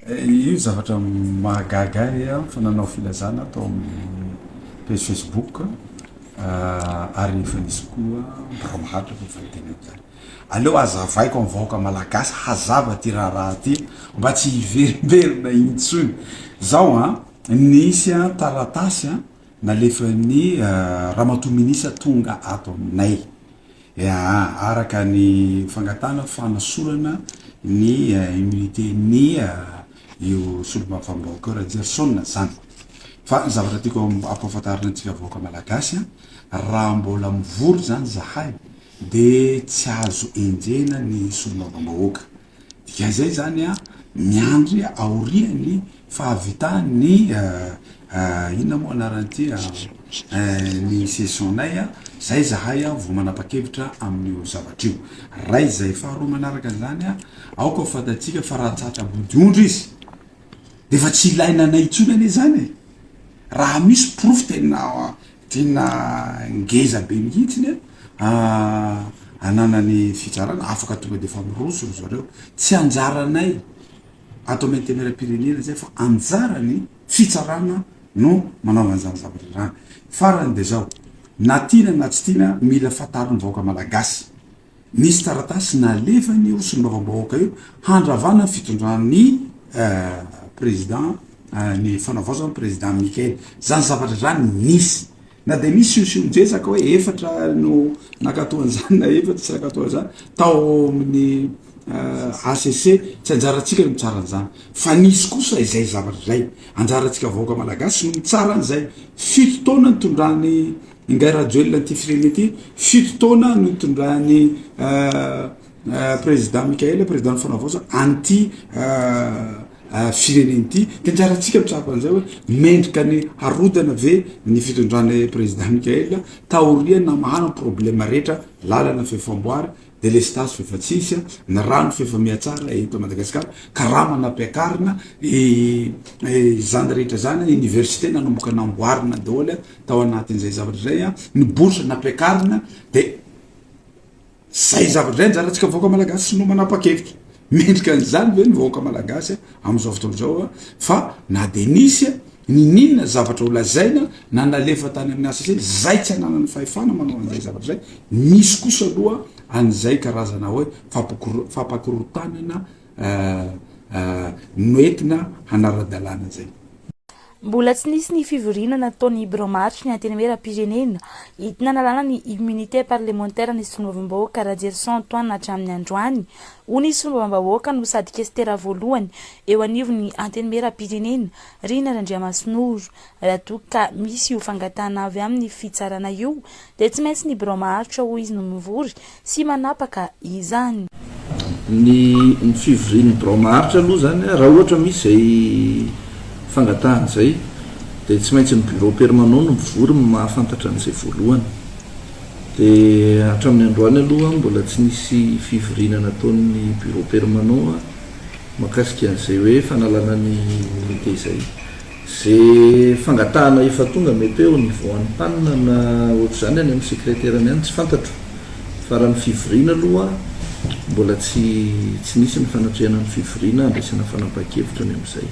Io zavatra mahagaga ahy fa nanao filazana tao amin'ny page Facebook ary efa nisy koa birao maharitra fa efa niteny an'izany. Aleo hazavaiko amin'ny vahoaka malagasy hazava ty raharaha ty mba tsy hiverimberina intsony. Zao an, nisy taratasy nalefan'ny ramatoa minisitra tonga ato aminay. Aa araka ny fangatahana fanasorana ny immunité-n'ny io solombavambahoaka io Rajerison zany. Fa ny zavatra tiako ampahafantarina antsika vahoaka malagasy an, raha mbola mivory zany zahay de tsy azo enjehina ny solombavambahoaka. Dikan'izay zany an, miandry aorian'ny fahavitan'ny inona moa anaran'ity ny session-nay an, zay zahay an vao manapa-kevitra amin'io zavatra io. Ray izay, faharoa manaraka an'izany an, aoka ho fantatsika fa raha tratra ambodiondry izy de efa tsy ilaina anay intsony anie zany e! Raha misy porofo tena tena ngeza be mihitsiny an, ananany fitsarana, afaka tonga de efa miroso ry zareo. Tsy anjaranay ato amin'ny antenimierampirenena zay fa anjaran'ny fitsarana no manao an'izany zavatra izany. Farany de zao, na tiana na tsy tiana mila fantarin'ny vahoaka malagasy. Nisy taratasy nalefan'io solombavambahoaka io handravana ny fitondran'ny président ny fanavaozana président Mickael. Zany zavatra zany nisy. Na dia misy siosion-jezaka hoe efatra no nankatoa an'izany na efatra tsy nankatoa an'izany tao amin'ny HCC, tsy anjarantsika ny mitsara an'izany. Fa nisy kosa izay zavatra izay. Anjarantsika vahoaka malagasy no mitsara an'izay. Fito taona nitondran'i Ingahy Rajoelina ity firenena ity, fito taona nitondran'i Président Mickaël, Président ny Fanavaozana an'ity firenena ity. De anjarantsika mitsapa an'izay hoe mendrika ny harodana ve ny fitondran'i Président Mickaël taorian'ny namahana ny problème rehetra, lalana fefamboary, delestazy f'efa tsisy, ny rano f'efa mihatsara eto Madagasikara, karama nampiakarina, izany rehetra izany, université nanomboka namboarina daholo tao anatin'izay zavatra izay, ny bourse nampiakarina, de zay zavatra zay anjarantsika vahoaka malagasy no manapa-kevitra. Mendrika an'izany ve ny vahoaka malagasy amin'izao fotoana izao fa na de nisy Niniana zavatra ho lazaina na nalefa tany amin'ny HCC, zay tsy ananany fahefana manao an'izay zavatra zay, misy kosa aloha an'izay karazana hoe fampakorotanana noentina hanara-dalàna zay. Mbola tsy nisy ny fivoriana nataon'ny birao maharitry ny Antenimierampirenena entina hanalana ny immunité parlementaire ny solombavambahoaka Rajerison Antoine hatramin'ny androany, hoy ny solombavambahoaka no sady kestera voalohany eo anivon'ny Antenimierampirenena, Rina Randriamasinoro. Raha toa ka misy io fangatahana avy amin'ny fitsarana io dia tsy maintsy ny birao maharitra hoy izy no mivory sy manapaka izany. Ny ny fivorian'ny birao maharitra aloha izany raha ohatra misy izay fangatahana izay dia tsy maintsy ny bureau permanent no mivory mahafantatra an'izay voalohany. Dia hatramin'ny androany aloha mbola tsy nisy fivoriana nataon'ny bureau permanent Mahakasika an'izay hoe fanalana ny immunité izay. Ze fangatahana efa tonga mety hoe au niveau an'ny PAN na ohatr'izany any amin'ny secrétaire-ny any tsy fantatro fa raha ny fivoriana aloha mbola tsy tsy nisy ny fanatrehana ny fivoriana handraisana fanapahan-kevitra ny amin'izay.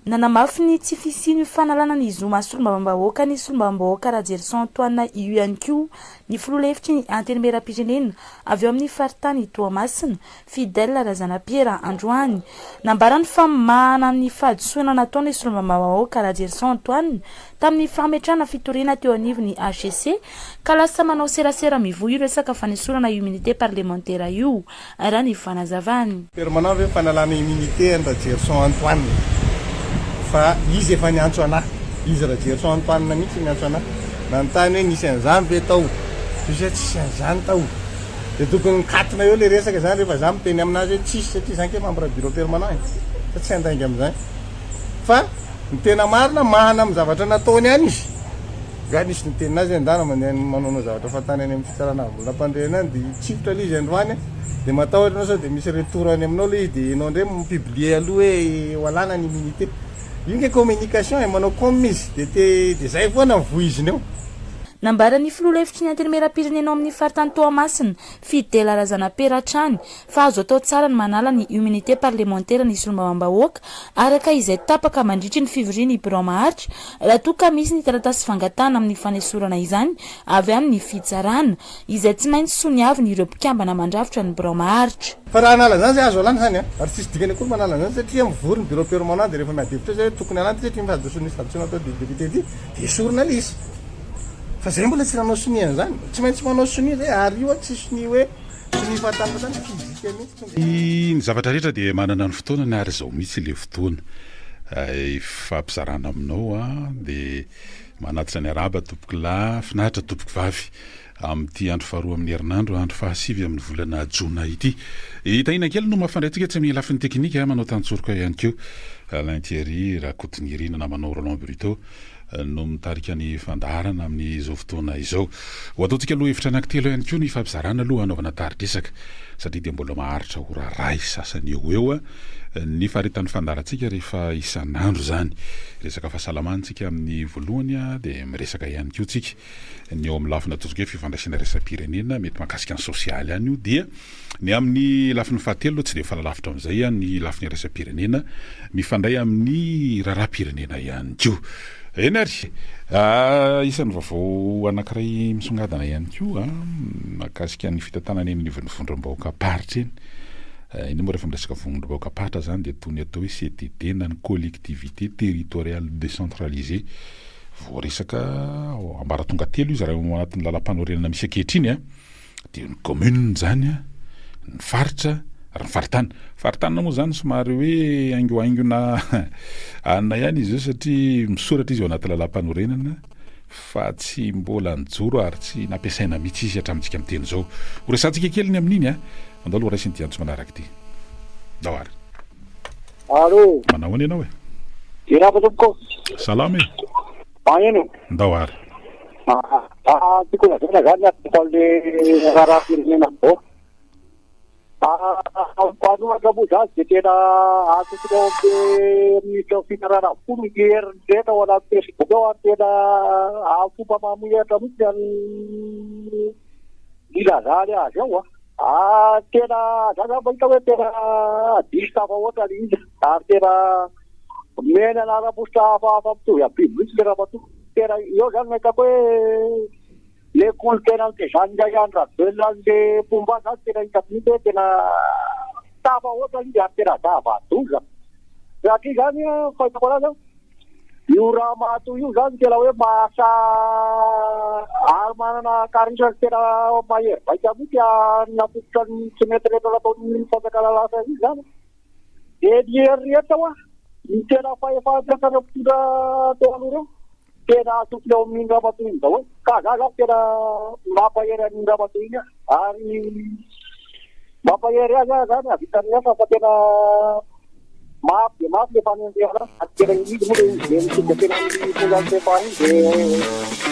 Nanamafy ny tsy fisian'io fanalana ny zo maha solombavambahoaka ny solombavambahoaka Rajerison Antoine io ihany koa ny filoha lefitry ny Antenimierampirenena avy ao amin'ny faritany Toamasina, Fidèle Razanapiera androany. Nambarany fa mahana ny fahadisoana nataony solombavambahoaka Rajerison Antoine tamin'ny fametrahana fitoriana teo anivon'ny HCC ka lasa manao serasera mivoy io resaka fanesorana immunité parlementaire io, raha ny fanazavany. Permanent ve ny fanalana immunité an'i Rajerison Antoine fa izy efa niantso anah, izy Rajerison Antoine mihitsy niantso anah nanontany hoe nisy an'izany ve tao, satria tsisy an'izany tao. Dia tokony mikatona eo le resaka zany rehefa za miteny aminazy hoe tsisy satria za nge membre bureau permanent e, fa tsy handainga amizany. Fa ny tena marina mahana amin'ny zavatra nataony ihany izy. Nga nisy niteny nazy hoe ndana mandeha manaonao zavatra fahatany any amin'ny fitsarana avy nampandrena any dia hitsifotra le izy androany a, dia matahotra anao sao dia misy retour any aminao le izy dia enao ndray mi-publier aloha hoe ho alana ny immunité. Io nge communication e, manao com izy dia te dia zay foana ny voiziny eo. Nambaran'ny filoha lefitry ny Antenimierampirenena ao amin'ny faritany Toamasina, Fidèle Razanapera hatrany, fa azo atao tsara ny manala ny immunité parlementaire ny solombavambahoaka araka izay tapaka mandritry ny fivorian'ny birao maharitra raha toa ka misy ny taratasy fangatahana amin'ny fanesorana izany avy amin'ny fitsarana izay tsy maintsy soniavin'ireo mpikambana mandrafitra ny birao maharitra. Fa raha hanala an'izany zay azo alana izany an! Ary tsisy dikany akory manala an'izany satria mivory ny bureau permanent dia rehefa miady hevitra eo zay hoe tokony halana ity satria misy hadisoana nisy hadisoana atao ity député ity dia esorina ilay izy. Fa zay mbola tsy nanao sonia an'izany. Tsy maintsy manao sonia zay ary io an tsy sonia hoe sonia fahatany fahatany physique mihitsy tonga Ny zavatra rehetra dia manana ny fotoanany ary izao mihitsy ilay fotoana ifampizarana aminao an, dia manatitra ny arahaba tompoko lahy, finaritra tompoko vavy amin'ity andro faharoa amin'ny herinandro, andro fahasivy amin'ny volana jona ity. I Tahiana kely no mampifandray antsika etsy amin'ny lafiny teknika, manao tantsoroka ihany koa Alain Thierry Rakotonirina namanao Roland Bruto no mitarika ny fandaharana amin'izao fotoana izao. Ho ataontsika lohahevitra anankitelo ihany koa ny fampizarana aloha hanaovana tari-dresaka satria dia mbola maharitra ora iray sasany eo ho eo ny faharetan'ny fandaharantsika rehefa isan'andro izany. Resaka fahasalamana isika amin'ny voalohany dia miresaka ihany koa tsika ny eo amin'ny lafiny ataontsika hoe fifandraisana iraisam-pirenena mety mahakasika ny sosialy ihany io dia ny amin'ny lafiny fahatelo aloha tsy dia mifanalavitra amin'izay ny lafiny iraisam-pirenena mifandray amin'ny raharaham-pirenena ihany koa. Eny ary, isan'ny vaovao anankiray misongadina ihany koa mahakasika ny fitantanana eny anivon'ny vondrom-bahoakam-paritra eny. Iny moa rehefa miresaka vondrom-bahoakam-paritra izany dia toy ny atao hoe CTD na ny collectivité territoriale décentralisée. Voaresaka ambaratonga telo izy raha ao anatin'ny lalàmpanorenana misy ankehitriny. Dia ny commune izany an, ny faritra ary ny faritany. Faritany moa izany somary hoe haingohaingona anona ihany izy io satria misoratra izy ao anaty lalàmpanorenana fa tsy mbola nijoro ary tsy nampiasaina mihitsy izy hatramintsika miteny izao. Ho resahantsika kely ny amin'iny an. Andao aloha raisina ity antso manaraka ity. Ndao ary. Allô. Manao ahoana ianao e? Mirahaba tompoko. Salama e. Maheno. Ndao ary. Ah, tiako lazaina zany ataon'le raharaham-pirenena zao. Mpanohatra moa zany dia tena atokony ao amin'ny minisitry ny fitsarana avokoa ny heriny rehetra ao anaty Facebook ao ary tena amin'ny fomba mamohehatra mihitsy ny ilazany azy ao. Ah, tena za zany mahita hoe tena diso tafahoatra le izy ary tena omeny anaram-positra hafahafa mitovy amin'ny biby mihitsy le ramatoa. Tena eo zany no ahitako hoe le kolontsaina nitezan'ingahy Andry Rajoelina an'le mpomba azy zany tena hitako mihitsy hoe tena tafahoatra izy ary tena zava-doza. Satria zany fahitako anazy an, io ramatoa io zany tena hoe mahasahy ary manana charisme tena mahery vaika mihitsy nampiditra ny tsy mety rehetra nataon'ny fanjakana lasa iny zany. Dia ny hery rehetra hoa, ny tena fahefana rehetra mpitondra teo aloha ireo, tena atokony ao amin'iny ramatoa iny daholo. Ka za zany tena mampahery an'iny ramatoa iny aho. Ary mampahery azy aho zany hahavita ny asa fa tena mafy dia mafy le fanenjehana azy. Ary tena inidy moa le izy le mitodika tena amin'ny fonjan'ny sefahiny dia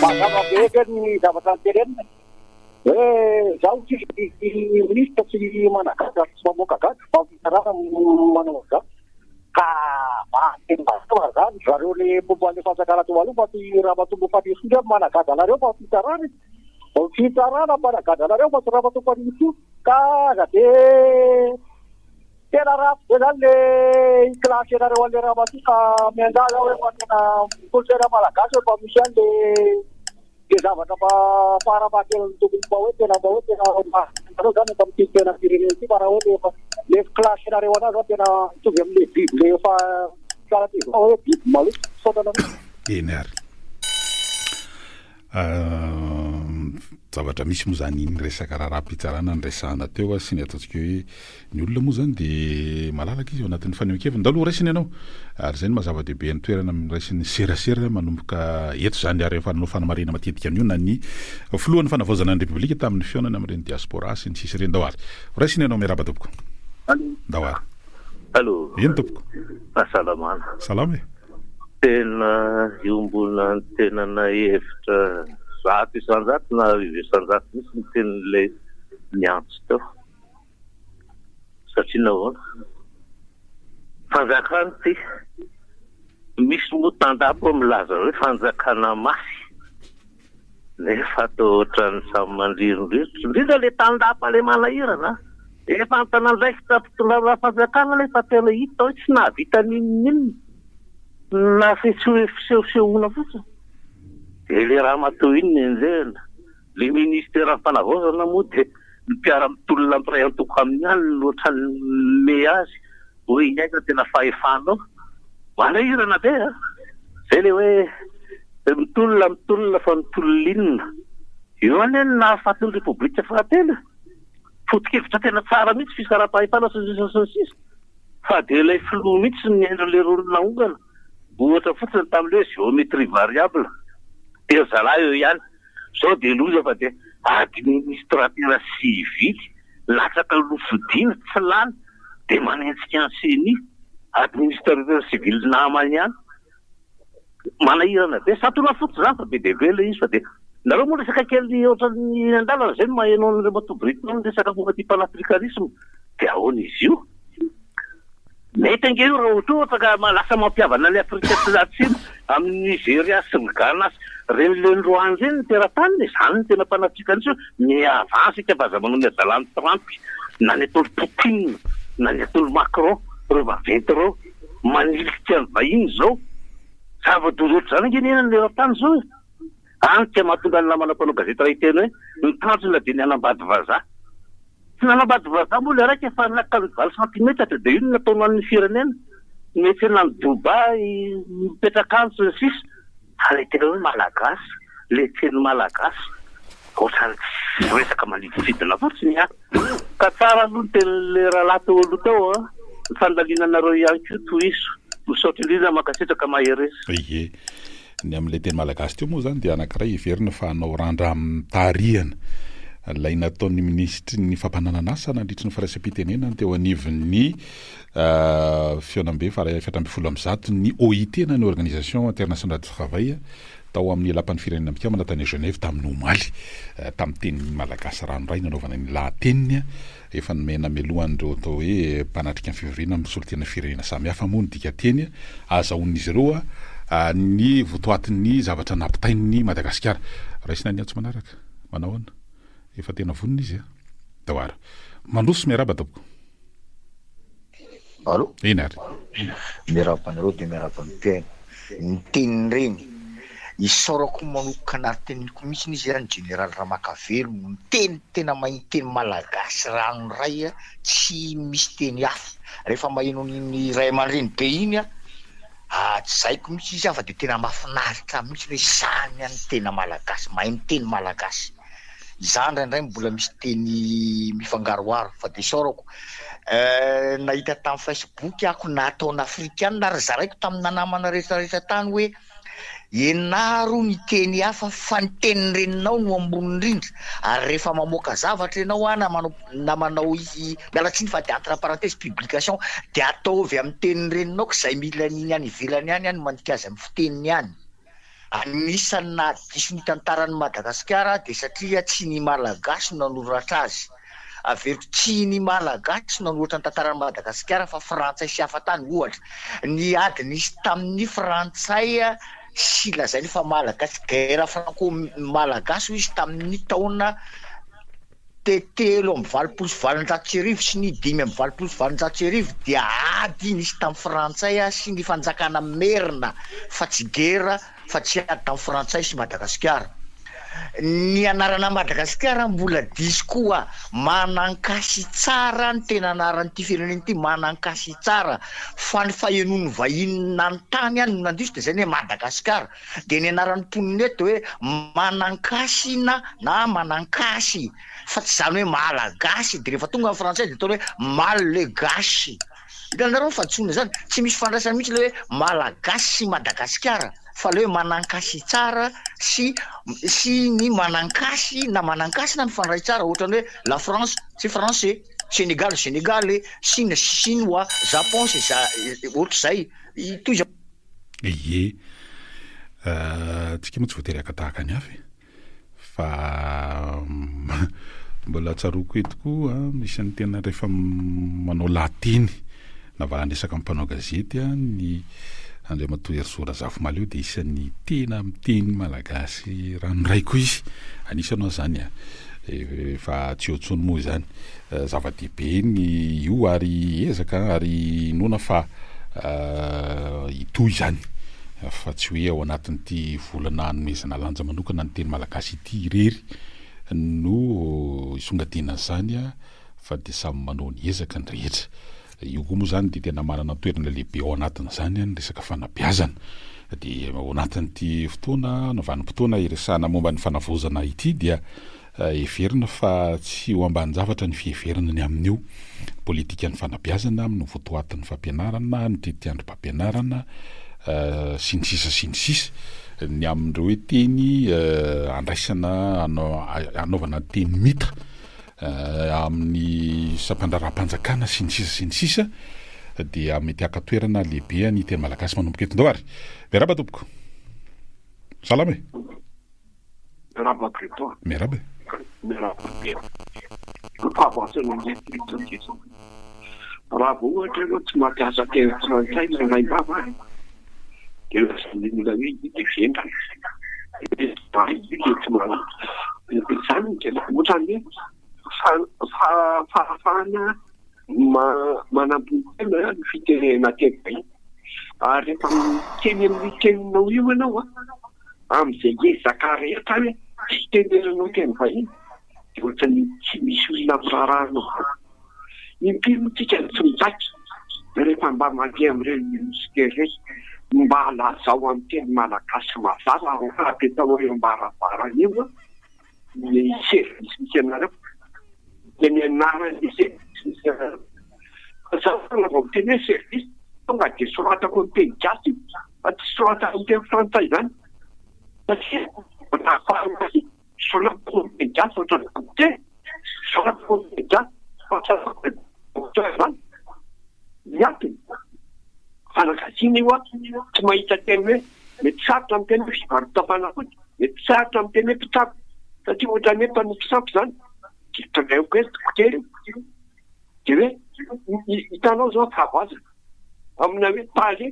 mazava be ve ny zavatra notenenina. Hoe zaho tsy minisitra tsy managaga ary tsy mamoaka gaga fa fitsarana no manao an'izany. Ka mahateny mazava zany zareo le mpomba le fanjakana teo aloha fa tsy Ramatoa Fanirisoa ndray managaga anareo fa fitsarana e. Fitsarana managaga anareo fa tsy Ramatoa Fanirisoa. Ka aza de tena ratsy be zany le hi-classer-nareo an'le ramatoa ka miangavy aho hoe mba tena kolontsaina malagasy hoe mba misy ihany le Dia zavatra mba fara-fahakeliny tokony mba hoe tena mba hoe tena nareo zany eto amin'ity fiainam-pirenena ity fa raha hoe le efa le fi-classer-nareo anazy zany tena mitovy amin'le biby le efa tsara tezao hoe biby maloto. Misaotra anareo. Eny ary. Zavatra misy moa zany iny resaka raharaham-pitsarana niresahana teo sy ny ataontsika hoe Ny olona moa izany dia malalaka izy ao anatin'ny fanehoan-keviny. Ndao aloha raisina ianao. Ary izay no maha zava-dehibe ny toerana raisin'ny serasera manomboka eto izany ary efa nanao fanamarihana matetika an'io na ny filohan'ny fanavaozana ny Repoblika tamin'ny fihaonana amin'ireny diaspora sy ny sisa ireny. Ndao ary. Raisina ianao miarahaba tompoko. Ndao ary. Allo. Eny tompoko. Fahasalamana. Salama e. Tena iombonan'ny tenanay hevitra 100% na 1000% mihitsy ny tenin'ilay niantso teo. Satria nahoana? Fanjakana ity. Misy moa tandapa milaza hoe fanjakana mafy. Nefa toa ohatran'ny samy mandrirodrirotra, indrindra ilay tandapa ilay manahirana a! Efa antanandraikitra mpitondrana fanjakana nefa tena hita hoe tsy nahavita n'inon'inona, na fisehosehoana fotsiny. Dia ilay ramatoa iny no enjehina. Ilay ministeran'ny fanavaozana moa dia ny mpiara-mitolona mpiray antoko aminy ihany no ohatran'ny manome azy hoe aiza ny tena fahefanao. Manahirana be a! Izay ilay hoe mitolona mitolona fa mitolona inona? Io anie no nahafaty ny Repoblika fahatelo e! Foto-kevitra tena tsara mihitsy fisaraham-pahefana sy ny sisa sy ny sisa fa dia ilay filoha mihitsy no nihaino ilay rony naongana. Ohatra fotsiny tamin'ilay hoe géométrie variable dia ry zalahy eo ihany. Zao dia loza fa dia administrateur civil latsaka nofidina tsy lany dia manenjika ny ceni, administrateur civil namany ihany. Manahirana be. Santionany fotsiny izany fa be dia be ilay izy fa dia nareo moa resaka kely ohatran'ny andalana izay no maheno an'Andriamatoa Britton niresaka momba ity panafricanisme dia ahoana izy io? Mety ange io raha ohatra ohatra ka lasa mampihavana an'i Afrika Atsimo amin'i Nigeria sy ny Ghana sy ireny lendroany ireny ny terataniny e! Izany no tena panafricanisme hoe mi-avance isika fa aza manao ny hadalan'i Trump na ny ataon'i Poutine na ny ataon'i Macron ireo vaventy ireo manilika ny vahiny izao. Zava-doza ohatr'izany ange ny iainana eran-tany izao e! Any ka mahatonga ny namana mpanao gazety iray hiteny hoe ny tanjona dia ny hanambady vazaha. Tsy nanambady vazaha moa ilay raika fa naka ny valo santimetatra dia io no nataony ho an'ny firenena. Miantsena any Dubaï, mipetraka any sy ny sisa Fa ilay tena hoe malagasy, ilay teny malagasy ohatran'ny tsy resaka manidintsidina fotsiny an! Ka tsara aloha ny tenin'ilay rahalahy teo aloha teo an! Ny fandalinanareo ihany koa tohizo. Misaotra indrindra, mankasitraka, mahereza. Ie. Ny amin'ilay teny malagasy teo moa izany dia anankiray heverina fa hanao randram-tarihana ilay nataon'ny minisitry ny fampananan'asa nandritry ny firaisam-pitenenana teo anivon'ny fihaonambe faha 114 ny OIT na ny Organisation Internationale du Travail tao amin'ny Lapan'ny Firenena Mikambana tany Genève tamin'ny omaly tamin'ny teny malagasy ranoray nanaovana ny lahateniny. Efa nomena mialoha an'ireo atao hoe mpanatrika ny fivoriana misolo tena firenena samihafa moa ny dikanteny ahazahoan'izy ireo ny votoatin'ny zavatra nampitain'i Madagasikara. Raisina ny antso manaraka. Manao ahoana? Efa tena vonona izy a! Daoara. Mandroso miarahaba tompoko. Allô? Eny ary. Miarahaba anareo dia miarahaba ny mpihaino. Ny tenin'ireny, isaorako manokana ary teneniko mihitsy izy ny Jeneraly Ramakavelo miteny tena mahay miteny malagasy ranoray tsy misy teny hafa. Rehefa maheno an'iny ray aman-dreny be iny aho, tsy haiko mihitsy izy fa dia tena mahafinaritra mihitsy hoe izany ny tena malagasy, mahay miteny malagasy. Izaho indraindray mbola misy teny mifangaroharo fa dia isaorako. Nahita tamin'ny Facebook ako nataona afrikana ary zaraiko tamina namana rehetra rehetra tany hoe ianaro ny teny hafa fa ny tenin-dreninao no ambony indrindra ary rehefa mamoaka zavatra ianao na manao na manao miala tsiny fa dia entre parenthèse publication dia ataovy amin'ny tenin-dreninao ka izay mila an'iny any ivelany any any mandika azy amin'ny fiteniny any. Anisan'ny nahadiso ny tantaran'i Madagasikara dia satria tsy ny Malagasy no nanoratra azy. Averiko, tsy ny Malagasy no nanoratra ny tantaran'i Madagasikara fa Frantsay sy hafa tany. Ohatra, ny ady nisy tamin'ny Frantsay sy lazainy fa Malagasy, guerre franco-malagasy hoy izy tamin'ny taona 1883 sy ny 1885 dia ady nisy tamin'ny Frantsay sy ny fanjakana Merina fa tsy guerre fa tsy ady tamin'ny Frantsay sy Madagasikara. Ny anarana Madagasikara mbola diso koa, Manankasitsara ny tena anaran'ity firenena ity, Manankasitsara, fa ny fahenoan'ny vahiny nanontany any no nandiso dia izay ny hoe Madagasikara. Dia ny anaran'ny mponina eto dia hoe Manankasina na Manankasy fa tsy izany hoe Malagasy, dia rehefa tonga ny frantsay dia ataony hoe Mallegasy. Hitanareo ny fahadisoana izany? Tsy misy ifandraisany mihitsy ilay hoe Malagasy sy Madagasikara fa ilay hoe Manankasitsara sy sy ny Manankasy na Manankasina mifandray tsara ohatran'ny hoe la France c'est français, Sénégal sénégalais, Chine chinois, Japon c'est ja ohatr'izay. Tohizo. Ie. Tsika moa tsy voatery haka tahaka ny hafa e. Fa mbola tsaroako eto koa misy ny tena rehefa manao lahateny na valan-dresaka amin'ny mpanao gazety ny Andriamatoa Herisoa Razafimahaleo dia isan'ny tena miteny malagasy ranoray koa izy. Anisanao izany a. Efa tsy eo intsony moa izany. Zava-dehibe ny io ary ezaka ary inoana fa hitohy izany fa tsy hoe ao anatin'ity volana hanomezana lanja manokana ny teny malagasy ity irery no hisongadinan'izany fa dia samy manao ny ezaka ny rehetra. Io koa moa izany dia tena manana toerana lehibe ao anatin'izany ny resaka fanabeazana. Dia ao anatin'ity fotoana na vanim-potoana iresahana momba ny fanavaozana ity dia heverina fa tsy ho ambanin-javatra ny fiheverana ny amin'io politikan'ny fanabeazana amin'ny votoatin'ny fampianarana, ny tetiandrom-pampianarana sy ny sisa sy ny sisa ny amin'ireo hoe teny andraisana anaovana teny mita amin'ny sampandraharaham-panjakana sy ny sisa sy ny sisa dia mety haka toerana lehibe ny teny malagasy manomboka eto. Ndao ary. Miarahaba tompoko. Salama e. Miarahaba Breton. Miarahaba e. Miarahaba be. Fahavasana indray Breton dia izao. Raha vao ohatra ianao tsy mampiasa teny frantsay na raim-bava dia lazain'ny olona hoe io dia vendrana. Io dia tsy manana. Izany no tena ohatran'ny hoe fahafahana manambony tena ny fitenenana teny vahiny. Ary rehefa miteny amin'io teninao io ianao an, amin'izay ezaka rehetra hoe fitenenanao teny vahiny dia ohatran'ny tsy misy olona miraharaha anao izany. Impiry moa tsika no tsy mitaky rehefa mba mandeha amin'ireny ministera ireny, mba lazao amin'ny teny malagasy mazava raha apetraho eo am-baravarana eo ny service misy anareo, dia ny anaran'ny service misy anareo. Fa za raha vao miteny hoe service tonga dia soratako amin'ny teny gasy io fa tsy soratako amin'ny teny frantsay izany satria mba pharmacie soratako amin'ny teny gasy ohatran'ny dokotera, soratako amin'ny teny gasy fa tsy ataoko hoe docteur izany. Ny antony, fanagasiana io an, tsy mahita teny hoe mety sarotra ny teny hoe fivarotam-panafody, mety sarotra ny teny hoe mpitsabo satria ohatran'ny hoe mpanompo sampy izany, dia tondroiko hoe dokotera io. Dia hoe hitanao izao fahavoazana amina hoe tale,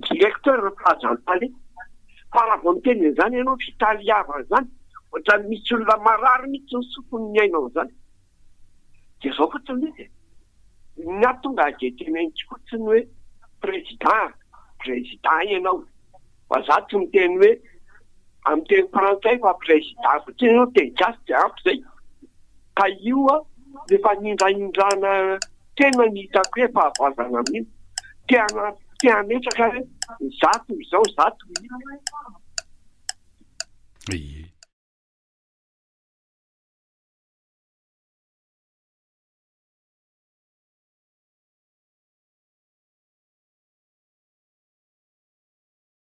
directeur ny filazan'ny tale, fa raha vao miteny an'izany ianao fitaliavana izany, ohatran'ny misy olona marary mihitsy ny sofiny mihaino an'izany. Dia izao fotsiny ilay izy e, ny ahy tonga dia teneniko fotsiny hoe président, président ianao, fa za tsy miteny hoe amin'ny teny frantsay fa président fotsiny ianao, teny gasy dia ampy izay. Ka io an, le fanindrahindrana tena ny hitako hoe fahavoazana amin'io. Te hana- te hametraka hoe za toy izao, za toy io. Ie.